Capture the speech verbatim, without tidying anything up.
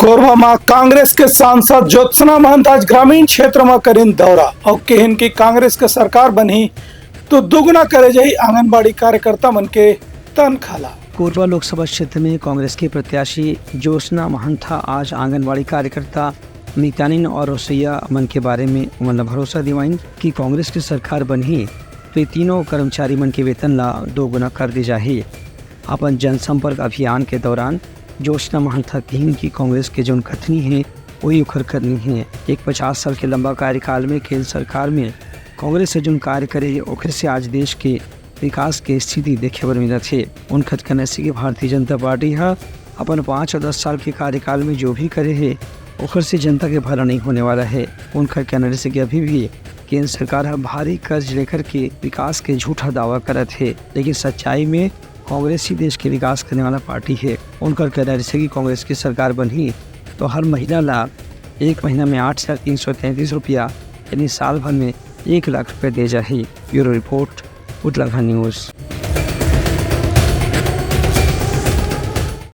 कोरबा म कांग्रेस के सांसद ज्योत्सना महंत आज ग्रामीण क्षेत्र म करिन दौरा अउ कहिन कि कांग्रेस के सरकार बनही तो दुगुना करे जाही आंगनबाड़ी कार्यकर्ता मन के तनखा ला। कोरबा लोकसभा क्षेत्र में कांग्रेस के प्रत्याशी ज्योत्सना महंत ह आज आंगनबाड़ी कार्यकर्ता, मितानिन और रसोईया मन के बारे में उमन ला भरोसा दिवाइन कि कांग्रेस के सरकार बनही तो ये तीनों कर्मचारी मन के वेतन ला दोगुना कर दे जाही। अपन जनसंपर्क अभियान के दौरान ज्योत्सना महंत ह कहिन कि कांग्रेस के जौन कथनी हे, वही ओखर करनी हे। एक पचास साल के लंबा कार्यकाल में केंद्र सरकार में कांग्रेस ह जौन कार्य करे हे, ओखर से आज देश के विकास के स्थिति देखे बर मिलत हे। उनखर कहना हे कि भारतीय जनता पार्टी ह अपन पाँच और दस साल के कार्यकाल में जो भी करे हे, ओखर से जनता के भला नहीं होने वाला हे। उनखर कहना हे कि अभी भी केंद्र सरकार ह भारी कर्ज लेकर के विकास के झूठा दावा करत हे, लेकिन सच्चाई में कांग्रेस ही देश के विकास करने वाला पार्टी हे। उनखर कहना हे कि कांग्रेस की सरकार बनही तो हर महीना ला एक महीना में आठ हजार तीन सौ तैंतीस रुपया, यानी साल भर में एक लाख रुपया दे जाही। Bureau report, Uttarakhand news.